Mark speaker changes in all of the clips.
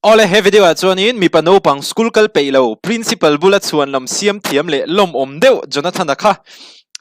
Speaker 1: Awle he video ah chuanin mipa naupang school kal peih lo principal bula chhuan lam siam thiam leh lawmawm deuh Jonathan-a kha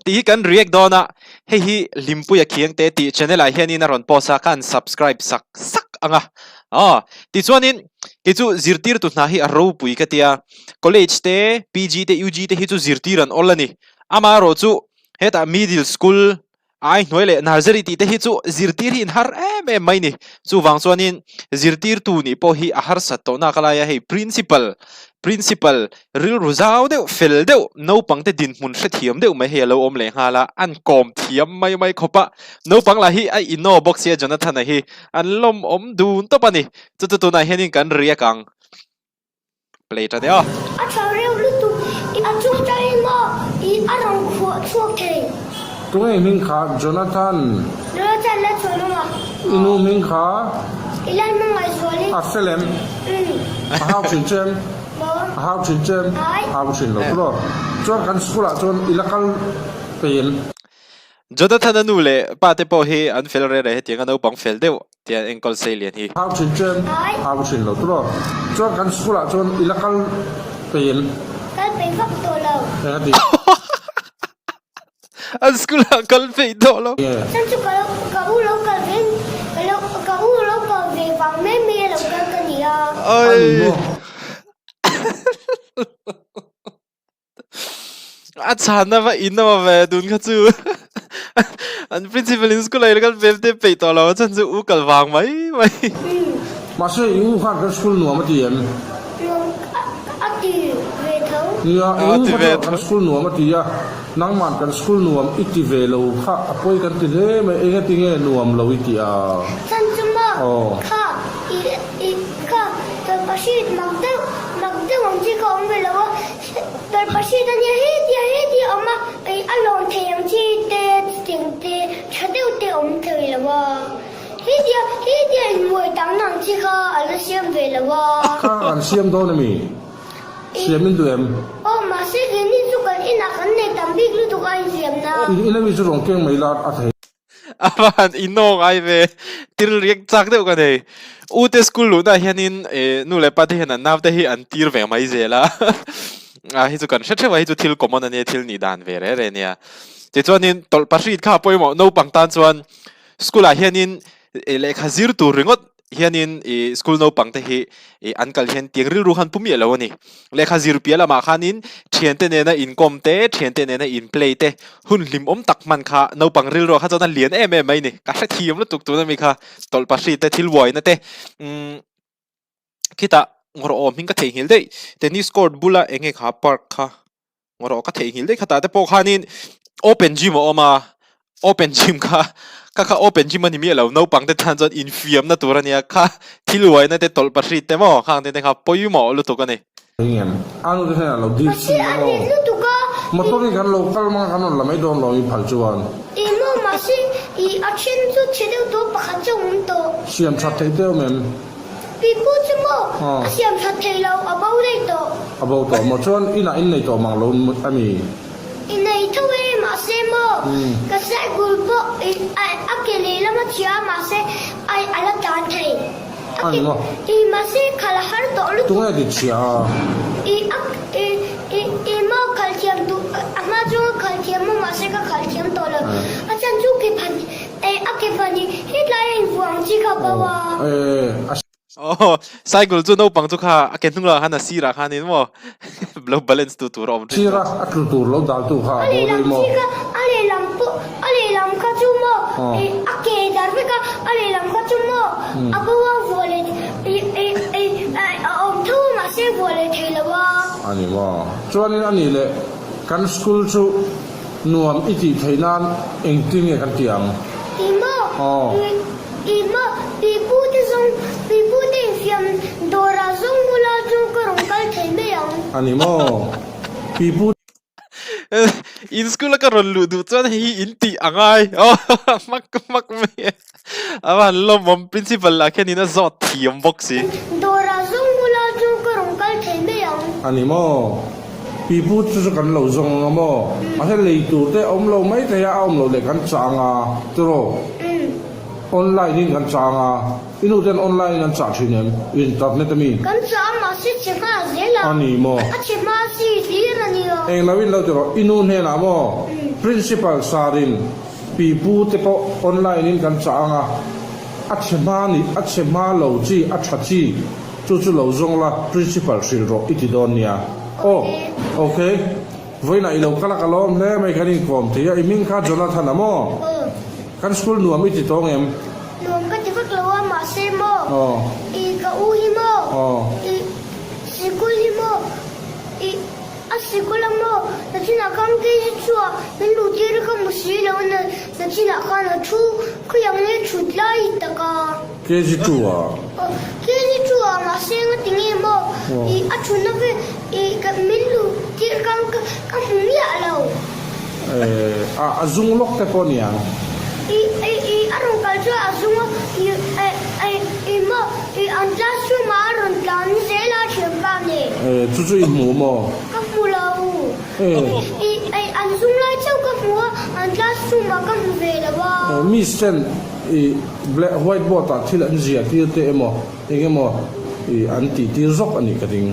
Speaker 1: tih hi kan react dawn a, hei hi Hlimpuia Khiangte tih channel ah hianin a rawn post a, ka han subscribe sak sak ang a. Aw tichuanin kei chu zirtirtu hna hi a ropui ka tia, college te, PG te, UG te hi chu zirtir an awl a ni, amaherawhchu hetah middle school Ai hnuai leh nursery tih te hi chu zirtir hi in har em em mai ni. Chuvang chuanin zirtirtu nih pawh hi a harsat tawh nak alaia hei principal, principal rilru zau deuh fel deuh naupang te dinhmun hrethiam deuh mai hei a lo awm leh nghal a, an kawm thiam mai mai khawp a. Naupang lah hi a innaw bawk sia Jonathan-a hi an lawmawm dun tawp a ni. Chu chu tunah hianin kan riak ang. Play ta deuh a.
Speaker 2: A tha reuh lutuk i a chung tangin maw i a rawn khuah chhuak thei.
Speaker 3: Tunge hming kha Jonathan.
Speaker 2: Jonathan la chhuan awm a.
Speaker 3: I nu hming kha.
Speaker 2: I la hmangaih zual i.
Speaker 3: A fel em?
Speaker 2: Umm.
Speaker 3: A hau thin che em?
Speaker 2: Maw.
Speaker 3: A hau thin che em?
Speaker 2: Ai.
Speaker 3: Hau thin lo tawh. Chuan kan school ah chuan i la kal peih em?
Speaker 1: Jonathan-a nu leh pa te pawh hi an fel reh reh hetiang a naupang fel deuh tia an enkawl sei lian hi.
Speaker 3: Hau thin chen, hau thin lo tawh. Chuan kan school ah chuan i la kal peih em?
Speaker 2: Kal peih vak tawh lo.
Speaker 3: Eng a ti?
Speaker 1: An school ah kal peih tawh lo.
Speaker 2: Chuan chu ka lo ka u lo kal ve ka lo ka u lo kal ve vang mai mai a lo kal ka ni a.
Speaker 3: A ni maw?
Speaker 1: A chhanna va in awm ve dun kha chu an principal in school ah kal ve te peih tawh lo a chhan chu u kal vang mai mai.
Speaker 3: Mahse i u khan kan school nuam a ti em?
Speaker 2: Nuam a ti ve tho.
Speaker 3: Nia i u kha chuan kan school nuam a ti a, nangman kan school nuam i ti ve lo kha a pawi kan ti hle mai, engati nge nuam lo i ti a?
Speaker 2: Chhan chu maw kha i i kha tawlhpahrit mak deuh mak deuh ang chi kha awm ve lo a. Tawlhpahrit a nia hetia hetia awm a, ih a lawm thei ang chi te chutiang te tha deuh te awm thei lo a. Hetia hetia inmuai tam ang chi kha a la siam ve lo a.
Speaker 3: Kha kan siam dawn ami? Siam in duh em?
Speaker 2: Aw mahse keini chu kan inah kan nei tam bik lutuk a insiamna.
Speaker 3: In in ami chu rawn keng mai la a thei.
Speaker 1: A va han inawng ai ve, thil riak chak deuh ka nei. U te school luhna ah hianin eh nu leh pa te hian an nau te hi an tir ve mai zel a, a hi chu kan hre theuh a, hi chu thil common a nia, thil nih dan ve reh reh a nia. Tichuanin tawlh pahrit kha a pawimawh naupang tan chuan school ah hianin eh lehkha zir tur ringawt hianin ih school naupang te hi ih an kal hian tiang rilru khan pu miah lo a ni. Lehkha zir piah lamah khanin thiante nena inkawm te, thiante nena in play te hun hlimawm tak hman kha naupang rilru ah kha chuan a lian em em mai a ni. Ka hrethiam lutuk tuna mi kha tawlh pahri te thil uaina te umm khitah ngawrh awm hming ka theihnghilh daih tennis court bula eng nge kha park kha. Ngawrawh ka theihnghilh daih khatah te pawh khanin open gym a awm a, open gym kha kha kha open gym a ni miah lo naupang te tan chuan infiamna tur a nia kha thil uaina te tawlh pahrit te maw khang te te kha pawimawh lutuk a ni.
Speaker 3: Engem a nu te hnenah lo dil chhin
Speaker 2: Mahse a
Speaker 3: maw?
Speaker 2: rit lutuk a.
Speaker 3: Motor hi kan lo kal mang a kan rawn la mai dawn lo i phal chuan.
Speaker 2: I maw mahse i a then chu chhe deuh tawh pakhat chu a awm tawh.
Speaker 3: Siam that theih deuh em?
Speaker 2: Pipu chu maw a siam that thei lo, a bo daih tawh.
Speaker 3: A bo tawh maw? Chuan inah in nei tawh mang lo a mi?
Speaker 2: I nei tho e, mahse maw ka cycle pawh a ke lehlam a chhia a, mahse ai a la tan thei.
Speaker 3: A ni maw?
Speaker 2: I mahse khal a har tawh lutuk.
Speaker 3: Tunge ti chhia a?
Speaker 2: I a i i i maw khal thiam duh a hma chu ka khal thiam maw mahse ka khal thiam tawh lo. A chhan chu ke phan Ei a ke phan hi hetlai a invuah ang chi kha bo a.
Speaker 1: Aw, cycle chu naupang chu kha a ke hnung lah khan a sirah khan in maw lo balance tu tur a awm thin.
Speaker 3: Sira a tlu tur lo dal tu kha a bo daih maw?
Speaker 2: A lehlam pawh a lehlam kha chu maw a ke dar vek a, a lehlam kha chu maw a bo a vuah leh a awm tho a mahse vuah leh thei lo a.
Speaker 3: A ni maw? Chuanin a nih leh kan school chu Nuam i tih theih nan engtin nge kan tih ang?
Speaker 2: I maw? I maw? Pipu te zawng, pipu te infiam dawrah zawng bula chu ka rawn kal thei mai ang.
Speaker 3: A ni maw? Pipu.
Speaker 1: In school a ka rawn luh duh chuan hei hi in tih a ngai. Aw hmak hmak mai e. A va han lawmawm principal lah khian in a zawt thiam bawk si.
Speaker 2: Dawrah zawng bula chu ka rawn kal thei mai ang.
Speaker 3: A ni maw? Pipu chu chu kan lo zawng ang a maw? Mahse lei tur te a awm lo mai thei a, a awm lo leh kan chang a, tiraw? Online in kan chah anga, i nu ten online in an chah thin em? Internet ami?
Speaker 2: Kan chah a mahse chhe hma zel a.
Speaker 3: A ni maw?
Speaker 2: A chhe hma si hlir a nia.
Speaker 3: Eng lo in lo ti rawh, i nu hnenah maw? Principal sir in pi pu te pawh online in kan chah anga, a chhe hma ni, a chhe hma lo chi, a tha chi, chu chu lo zawng la, principal hrilh rawh i ti dawn nia. Aw, okay. Vawiinah i lo kal a, ka lawm hle mai, kan inkawm thei a, i hming kha Jonathan a maw? Kan school nuam i ti tawng em?
Speaker 2: Nuam ka ti vak lo a, mahse maw? I ka u hi maw? I sikul hi maw? I a sikul a maw? Nachinah khan KG chhuah min luh tir a ka hmu si lo a, nachinah khan a thu khawiah nge thut lai tak a?
Speaker 3: KG 2 ah.
Speaker 2: Aw, KG 2 ah mahse nga ti nge maw? I a thutna vel i ka min luh tir khan ka ka hmu miah lo.
Speaker 3: Eh, a a zung lawk te pawh niang.
Speaker 2: I i i a rawn kal chuan a zung a, i eh eh i maw i an classroom ah a rawn tlan zel a thianpa nen.
Speaker 3: Eh, chu chu i hmu maw?
Speaker 2: Ka hmu lo.
Speaker 3: Eh.
Speaker 2: I i an zung lai chauh ka hmu a, an classroom ah ka hmu ve lo a.
Speaker 3: Eh, miss ten i black white board ah thil an ziah tir te emaw eng emaw i an tih tir zawk a nih ka ding.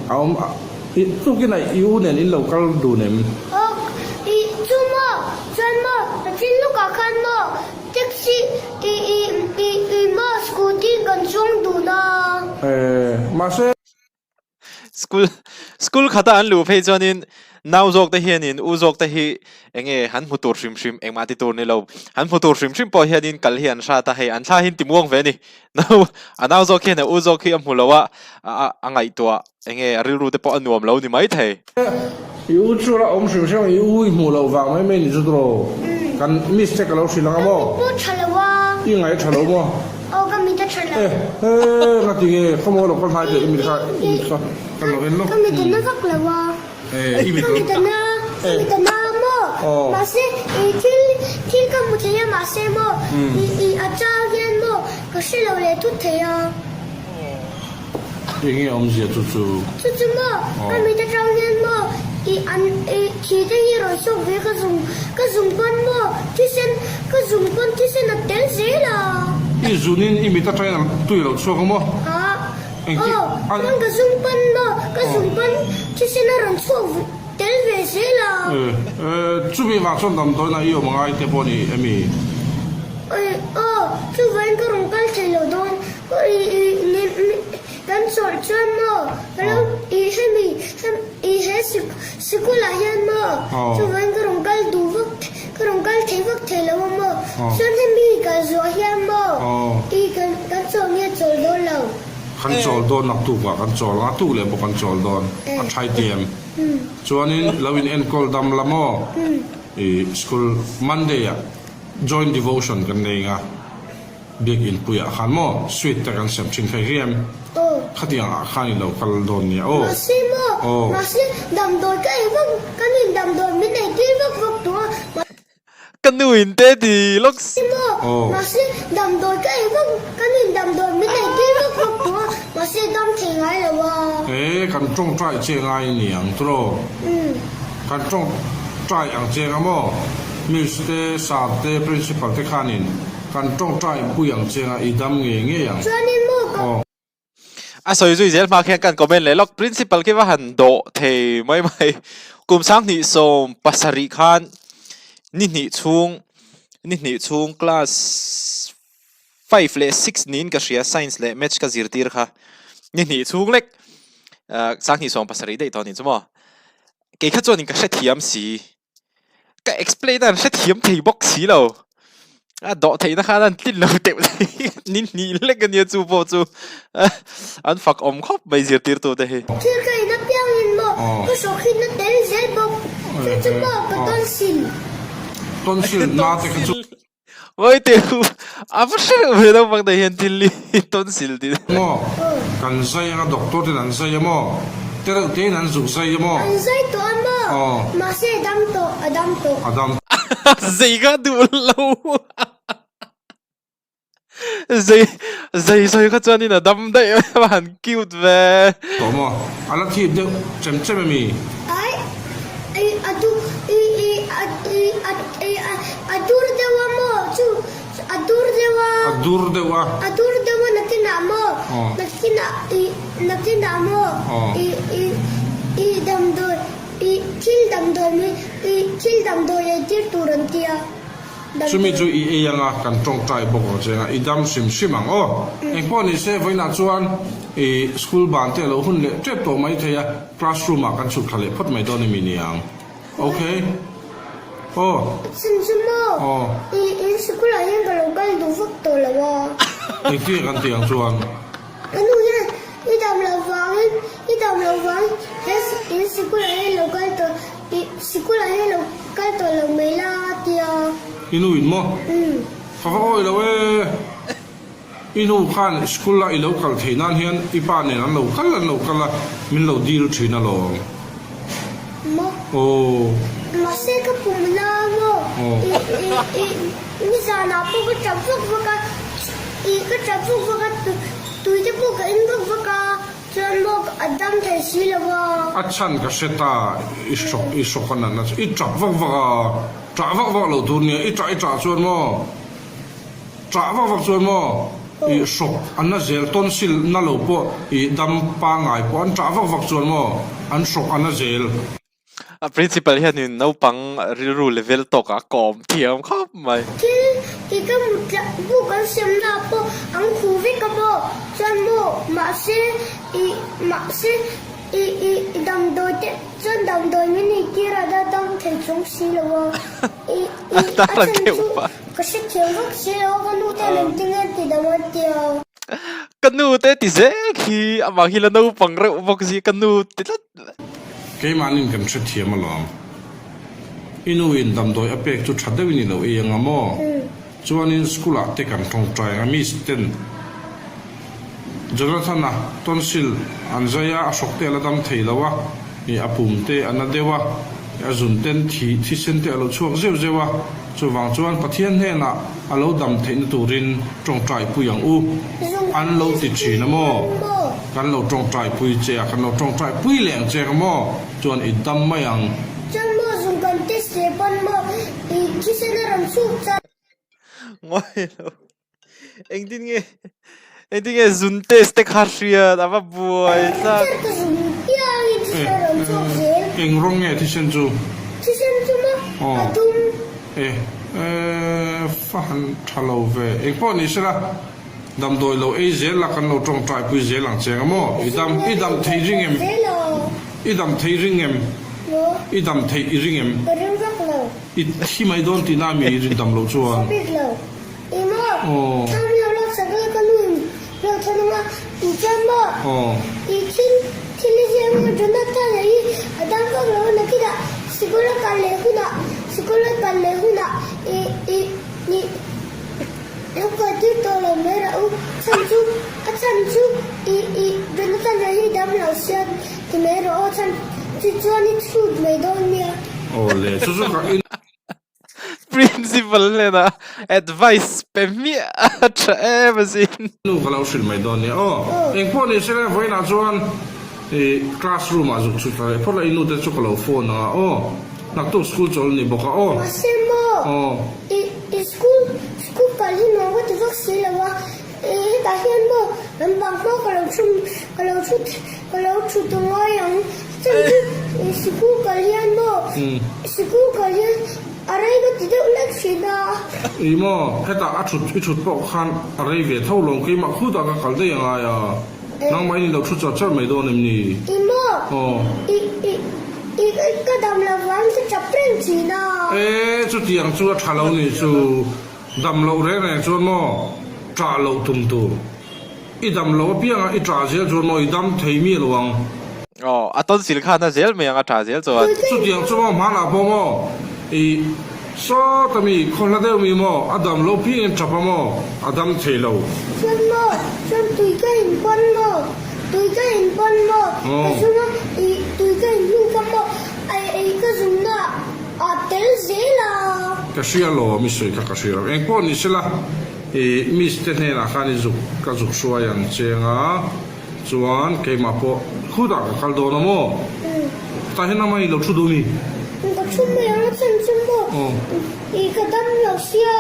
Speaker 3: A awm a, i tukin a i u nen in lo kal dun em?
Speaker 2: Ok, i chu maw, chuan maw, ka thil lukah khan maw taxi i i i i maw scooty kan chuang dun a.
Speaker 3: Eh, mahse.
Speaker 1: School school khata an luh phei chuanin nau zawk te hianin u zawk te hi enge han hmu tur hrim hrim engmah ti tur ni lo han hmu tur hrim hrim pawh hianin kal hi an hrat a hei an thla hi an ti muang ve a ni. Nau a nau zawk hian a u zawk hi a hmu lo a, a ngaihtuah enge a rilru te pawh a nuam lo ni mai thei.
Speaker 3: I u chu la awm hrim hrim a, i u i hmuh loh vang mai mai ni chu tawh kan miss te ka lo hrilh ang a maw?
Speaker 2: Ka mit pawh tha lo a.
Speaker 3: I ngaih tha lo maw?
Speaker 2: Aw ka mit a tha lo.
Speaker 3: E he ka ti nge khawmaw lo kal hnai teh i mit kha i mit kha ka lo en lawk.
Speaker 2: Ka mit a na vak lo a. Ka mit a na, ka mit a na maw? Mahse i thil thil ka hmu thei a mahse maw i i a chang hian maw ka hre lo leh thut thei a.
Speaker 3: Enge awmzia chu chu?
Speaker 2: Chu chu maw ka mit atang hian maw i an i thi te hi rawn sawk ve ka zung ka zung pawn maw thisen ka zung pawn thisen a tel zel a.
Speaker 3: I zunin i mit atangin tui a lo chhuak a maw?
Speaker 2: Aa. Aw, chuan ka zung pan maw? Ka zung pan thisen a rawn chhuak tel ve zel a.
Speaker 3: Chumi vang chuan damdawiin a i awm angai te pawh a ni emi?
Speaker 2: Aw, chuvangin ka rawn kal thei lo dawn. Kan chawlh chuan maw ka lo i hemi i he sikul ah hian maw chuvangin ka rawn kal duh vak ka rawn kal thei vak thei lo a maw? Chuan hemi kal zuah hian maw i kan chawlh nge chawlh dawn lo?
Speaker 3: Kan chawl dawn naktuk ah kan chawl ang a tuk leh bawk kan chawl dawn a thai tiam chuanin lo in enkawl dam la maw i school Monday ah joint devotion kan nei ang a biak inpui ah khan maw sweet te kan sem thin kha i hriam khatiang ah khan i lo kal dawn nia aw
Speaker 2: Mahse maw mahse damdawi ka ei vak kan in damdawi min ei tir vak vak tawh a.
Speaker 1: Ka nu in te ti lawks.
Speaker 2: Maw, mahse damdawi ka ei vak, ka nu in damdawi min ei tir vak vak tawh a, mahse dam thei ngai lo a.
Speaker 3: E, kan tawngtai che ngai a ni ang tawh. Kan tawngtai ang che nga maw? Miss te, sir te, principal te khanin kan tawngtai pui ang che nga i dam ngei ngei ang.
Speaker 2: Chuanin maw ka.
Speaker 1: A sawi zui zel hma khian kan comment leh lawk principal khi va han dawh thei mai mai kum sanghnih 17 khan ni hnih chhung ni hnih chhung class five leh six niin ka hria science leh maths ka zirtir kha ni hnih chhung lek ah sanghnih 17 daih tawh a ni chu maw kei kha chuanin ka hrethiam si. Ka explain a an hrethiam thei bawk si lo. A dawh theihna khan an tlin lo teuh thei ni hnih lek ania chu pawh chu an fak awm khawp mai zirtirtu te hi.
Speaker 2: Thil ka in apiang in maw ka hrawk hi na tel zel bawk chu chu maw ka tonsil.
Speaker 3: Tonsil na te kha chu.
Speaker 1: Vawi teh u, a va hre reuh ve naupang te hian thil hi tonsil tih.
Speaker 3: Maw? Kan zai anga doctor ten an zai a maw? Te reuh tein an zuk zai a maw?
Speaker 2: An zai tawh a maw?
Speaker 3: Aw.
Speaker 2: Mahse a dam tawh, a dam tawh.
Speaker 3: A dam.
Speaker 1: Zei kha duh lo. Zei, zei sawi kha chuanin a dam daih a han cute ve.
Speaker 3: Tawh maw? A la thip deuh chem chem a mi?
Speaker 2: Ai, i a du, i, i, a, i, a, i, a, a dur deuh a maw? Chu. A dur deuh a.
Speaker 3: A dur deuh a.
Speaker 2: A dur deuh a nakinah maw? Nakinah i nakinah maw? I i i damdawi i thil damdawi mai i thil damdawi ei tir tur an ti a.
Speaker 3: Chumi chu i ei anga kan tawngtai bawk ang che anga i dam hrim hrim ang aw. Engpawh ni se vawiinah chuan i school ban te a lo hun leh tep tawh mai thei a, classroom ah kan chhuk thla leh phawt mai dawn emi niang. Ok. Aw.
Speaker 2: Chhun chu maw?
Speaker 3: Aw.
Speaker 2: I in sikul ah hian ka lo kal duh vak tawh lo a.
Speaker 3: Engtin kan tih ang chuan?
Speaker 2: Ka nu hian i dam loh vangin, i dam loh vangin he in sikul ah hian lo kal tawh, i sikul ah hian lo kal tawh lo mai la a ti a.
Speaker 3: I nu in maw?
Speaker 2: Umm.
Speaker 3: Ka va awi lo e. I nu khan school a i lo kal theih nan hian i pa nen an lo kal an lo kal a, min lo dil thin alawm.
Speaker 2: Maw?
Speaker 3: Aw.
Speaker 2: Mahse ka pum na maw?
Speaker 3: Aw.
Speaker 2: I i i nizanah pawh ka tap vak vak a, i ka tap vak vak a, tui te pawh ka in vak vak a, chuan maw a dam thei si lo a.
Speaker 3: A chhan ka hre ta, i hrawk i hrawk a natna chu i tap vak vak a, tah vak vak lo tur nia, i tah i tah chuan maw? Ṭah vak vak chuan maw i hrawk an la zel tonsil na lo pawh i dam pangngai pawh an ṭah vak vak chuan maw an hrawk an la zel.
Speaker 1: A principal hianin naupang rilru level tawkah a kawm thiam khawp mai.
Speaker 2: Thil i ka mut tla buk an siamna pawh an khuh vek a maw chuan maw mahse i mahse i i damdawi te chuan damdawi min eitir a da dam thei chung si lo a i i a chhan chu Ka hrethiam vak si lo, ka nu te min ti nge ti dang an ti a.
Speaker 1: Ka nu te ti zel khi amah hi la naupang reuh bawk si ka nu ti tlat.
Speaker 3: Keimahnin kan hrethiam alawm. I nu in damdawi a pek chu tha deuhin i lo ei anga maw? Chuanin school ah te kan tawngtai anga miss ten Jonathan-a tonsil an zai a, a hrawk te a la dam thei lo a, a pum te a na deuh a, a zun ten thi thisen te a lo chhuak zeuh zeuh a, chuvang chuan Pathian hnenah a lo dam theihna turin tawngtai pui ang u an lo ti thin a maw? Kan lo tawngtai pui che a, kan lo tawngtai pui leh ang che ka maw? Chuan i dam mai ang.
Speaker 2: Chuan maw zung kan test leh pawn maw i thisen a rawn chhuk chan.
Speaker 1: Ngawi lo. Engtin nge engtin nge zun test te kha hriat a va buai tlat.
Speaker 3: Eng rawng nge thisen chu?
Speaker 2: Thisen chu maw a dum.
Speaker 3: E fa han tha lo ve. Eng pawh ni sela damdawi lo ei zel la kan lo tawngtai pui zel ang che anga maw? I dam i dam thei ring em? I dam thei ring em? I dam theih i ring em?
Speaker 2: Ka ring vak lo.
Speaker 3: I thi mai dawn tihna mi i rin dam loh chuan.
Speaker 2: Ka bik lo. I maw? Thlam lo lak sak la ka nu in lo than anga i chuan maw? I thil thil i ziah anga Jonathan a hi a dam vak lo a nakinah sikul a kal leh hunah sikul a kal leh hunah i i i lo kal tir tawh lo mai rah u chhan chu a chhan chu i i Jonathan a hi dam lo sia ti mai rawh aw chhan chu chuan i chhut mai dawn nia.
Speaker 3: Aw le chu chu ka in.
Speaker 1: Principal hnenah advice pe hmiah a tha em asin.
Speaker 3: Nu ka lo hrilh mai dawn nia aw. Engpawh ni se le vawiinah chuan i classroom ah zuk chhut ka leh phawt la i nu te chu ka lo phone anga aw. Naktuk school chawl ni bawk a aw.
Speaker 2: Mahse maw i i school school kal hi nuam ka ti vak si lo a i hetah hian maw an bang hma ka lo thu ka lo thu ka lo thu ta ngai ang chhan chu i sikul kal hian maw sikul kal hian a rei ka ti deuh lek thin a.
Speaker 3: I maw hetah a thut i thut pawh khan a rei ve tho lawm keimah khutah ka kal daih a ngai a nangmah in i lo thu char char mai dawn em ni?
Speaker 2: I maw i i i ka dam lo vang ka chap reng thin a.
Speaker 3: E chutiang chu a tha lo ni chu. Dam loh reng reng chuan maw ṭah loh tum tur. I dam loh apianga i ṭah zel chuan maw i dam thei mi lo ang.
Speaker 1: Aw, a tonsil khan a zel mai ang a ṭah zel chuan.
Speaker 3: Chutiang chu maw hmanah pawh maw i sawta mi khawhla deuh mi maw a dam loh piangin ṭap a maw a dam thei lo.
Speaker 2: Chuan maw chuan tui ka in pawn maw tui ka in pawn maw ka zung a i tui ka in hnu kha maw ai ei ka zungna A tel zel a.
Speaker 3: Ka hria lo, mi sawi kha ka hria lo. Eng pawh ni sela, i miss te hnenah khan i zuk ka zuk hruai ang cheng a, chuan keimah pawh khutah ka kal dawn a maw? Tah hian amah i lo thu duh mi?
Speaker 2: Ka thu mai ang a chhan chu maw? I ka dam lo sia.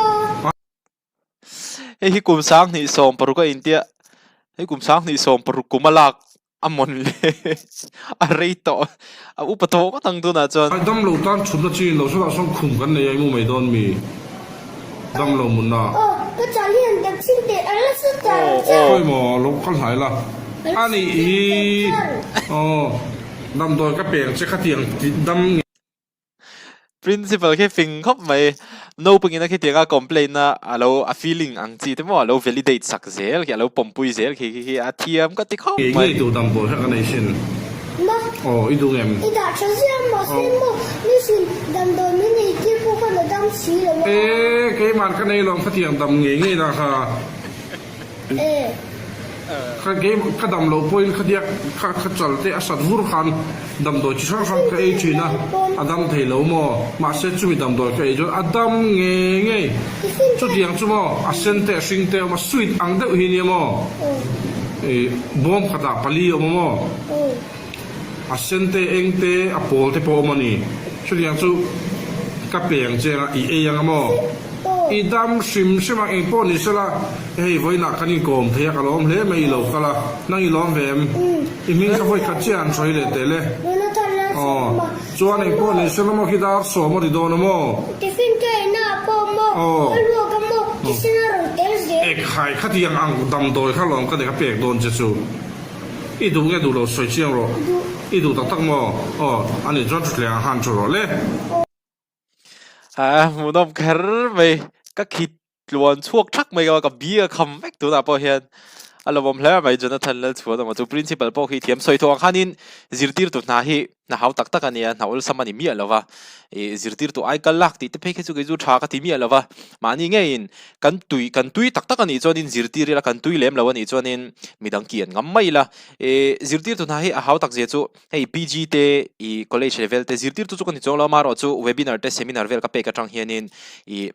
Speaker 1: Hei hi kum 2016 a intia. Hei kum 2016 kum a lak a mawn le. A rei tawh. A upa tawh ngawt ang tunah chuan.
Speaker 3: Ai damlo tan chhutna chi in lo sawtah sawn khum kan nei a i mu mai dawn mi? Damlo munna.
Speaker 2: Aw ka chal hian dam chin teh a la sut char char.
Speaker 3: Khawi maw lo kal hnai la. A nih hi. Aw damdawi ka peng che khatiang dam nge.
Speaker 1: Principal khi fing khawp mai. Naupangin a khitianga complaint na a lo a feeling ang chi te maw a lo validate sak zel khi a lo pawmpui zel khi khi khi a thiam ka ti khawp
Speaker 3: Ngei
Speaker 1: mai.
Speaker 3: ngei tur damdawi kha ka nei sin.
Speaker 2: Ma.
Speaker 3: Aw i duh ngem?
Speaker 2: I dah tha ziah mahse maw nisin damdawi min ei tir pawh khan a dam si lo a.
Speaker 3: E keiman ka nei lawm khatiang dam ngei ngei na kha. Ka game ka dam loh pawhin kha diak kha kha chal te a sat vur khan damdawi chi hrang hrang ka ei thin a, a dam thei lo maw? Mahse chumi damdawi ka ei chuan a dam ngei ngei. Chutiang chu maw a sen te a hring te a awm a, sweet ang deuh hi nia maw? Ih bawm khatah pali a awm a maw? A sen te eng te a pawl te pawh a awm a ni. Chutiang chu ka peng cheng a i ei ang a maw? I dam hrim hrim a, eng pawh ni sela, hei vawiinah kan inkawm thei a, ka lawm hle mai i lo kal a, nang i lawm ve em? I hming kha vawi khat chiah an sawi leh teh le. Aw, chuan eng pawh ni sela maw khi dar sawm a ri dawn a maw? Aw, ekhai khatiang ang damdawi kha lawm ka nei ka pek dawn che chu. I duh nge duh lo sawi chiang rawh. I duh tak tak maw? Aw, ani chuan thutthleng ah khan thu rawh le.
Speaker 1: A hmuhnawm kher mai, ka khit tluan chhuak thak mai ka ka bi a kham vek tunah pawh hian a lawmawm hle mai Jonathan Lalchhuan awm a chu principal pawh khi thiam sawi thawh ang khanin zirtirtu hna hi hna hau tak tak a nia hna awlsam a ni miah lova ih zirtirtu ai kal lak tih te phei khi chu kei chu tha ka ti miah lova mahni ngeiin kan tui kan tui tak tak a nih chuanin zirtir ila kan tui lem lo a nih chuanin midang ki an ngam mai ila ih zirtirtu hna hi a hau tak zia chu Hei PG te i college level te zirtirtu chu ka ni chuang lo a, amaherawh chu webinar te seminar vel ka pek atang hianin i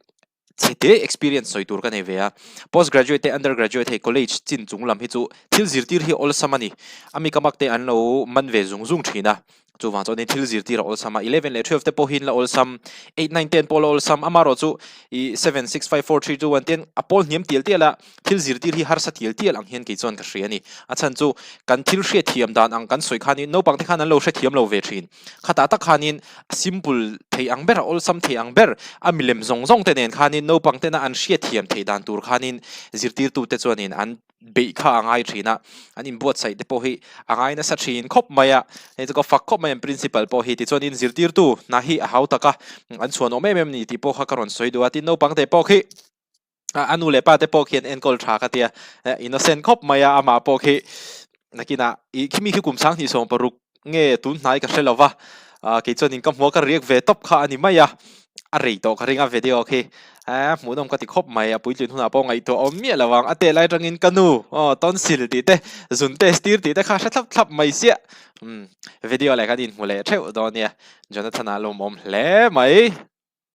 Speaker 1: chhete experience sawi tur ka nei ve a. Post graduate te under graduate hei college chin chung lam hi chu thil zirtir hi awlsam a ni. A mi ka mak te an lo man ve zung zung thin a, chuvang chuanin thil zirtir a awlsam a, 11 leh 12 te pawh hi an la awlsam, 8, 9, 10 pawh la awlsam, amaherawh chu i 7, 6, 5, 4, 3, 2, 1 te a pawl hniam tial tial a, Thil zirtir hi harsa tial tial ang hian kei chuan ka hria a ni. A chhan chu kan thil hriatthiam dan ang kan sawi khanin naupang te khan an lo hrethiam lo ve thin. Khatah tak khanin a simple thei ang ber, a awlsam thei ang ber, a milem zawng zawng te nen khanin naupang tena an hriatthiam theih dan tur khanin zirtirtute chuanin an beih kha a ngai thin a, an inbuatsaih te pawh hi a ngai nasa thin khawp mai a. Hei chu ka fak khawp mai an principal pawh hi tichuanin zirtirtu hna hi a hau tak a, an chhuanawm em em ni tih pawh kha ka rawn sawi duh a, tin naupang te pawh khi A nu leh pa te pawh khian enkawl tha ka tia, innocent khawp mai a, amah pawh khi nakinah ih khimi khi kum 2016 nge tun hnai ka hre lo va, kei chuanin ka hmuh a ka riak ve tawp kha a ni mai a, a rei tawh ka ring a video khi hmuhnawm ka ti khawp mai, a puitlin hunah pawh ngaihtuah awm miah lo ang, a teh lai atangin ka nu aw tonsil tih te zun test tir tih te kha hre thlap thlap mai siah, video leh kan inhmu leh theuh dawn nia, Jonathan-a lawmawm hle mai.